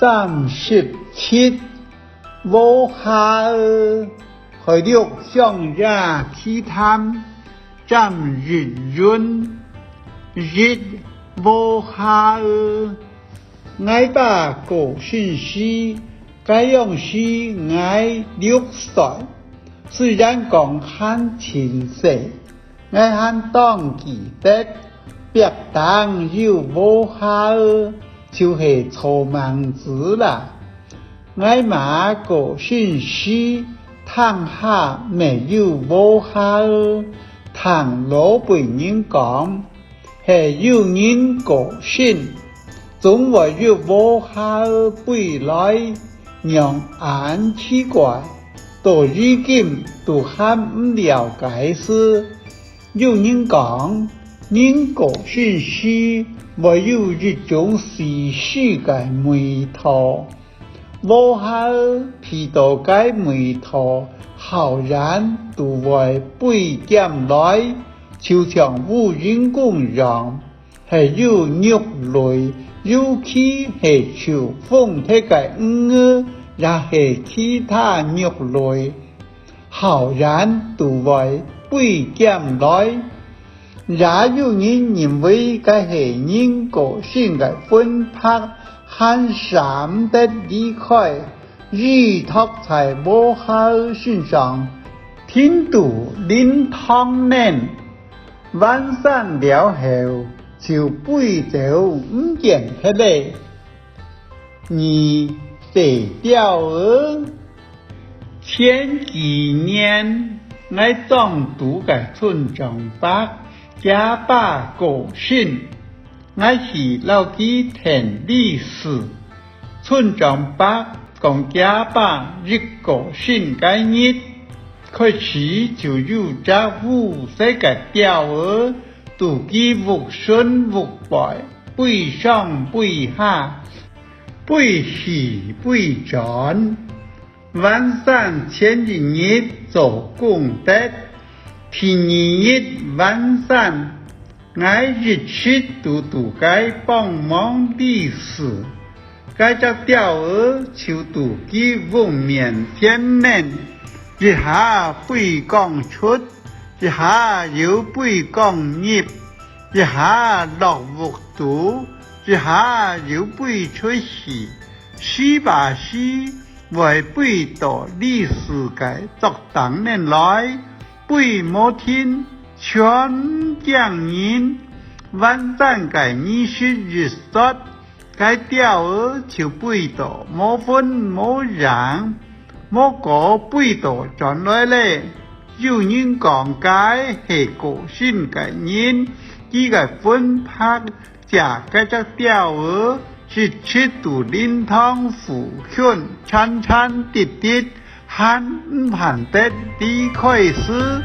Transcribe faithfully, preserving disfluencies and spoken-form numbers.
站十七，禾蝦仔，海陸鄉野奇談，站一運。一，禾蝦仔。 𠊎爸過身時，該央時𠊎六歲，雖然講還盡細，𠊎還當記得，壁頂有禾蝦仔，就係草蜢子啦。𠊎媽過身時，廳下乜有禾蝦仔，聽老輩人講， 係有人過身，總會有禾蝦仔飛來，仰恁奇怪，到如今都還毋了解事。有人講，人過身時，會有一種死屍个味道。 禾蝦仔鼻到該味道，好遠都會飛兼來，就像烏蠅公樣，係有肉類，尤其係臭風忒个魚仔，也係其他肉類，好遠都會飛兼來。 也有人認為該係人過身个魂魄還捨毋得離開，依託在禾蝦仔身上，停到靈堂呢。還山了後，就飛走毋見忒咧。 二，射鳥仔。前幾年，𠊎莊肚个村長伯厥爸過身，𠊎去摎佢𢯭利是。村長伯講厥爸一過身該日，開始就有隻烏色个鳥仔 佇佢屋脣屋背飛上飛下，飛去飛轉。還山前一日做功德，第二日還山，𠊎一直都佇該幫忙利是。 該隻鳥仔就佇佢屋面前呢，一下飛講出，一下又飛講入，一下落屋肚，一下又飛出去，時不時會飛到利是个桌頂呢來，飛無停，全驚人。還山个儀式一煞， 該鳥仔就飛到無魂無影，無過飛倒轉來咧。有人講該係過身个人，佢个魂魄借該隻鳥仔，一直佇靈堂附近纏纏跌跌， 還毋盼得離開時。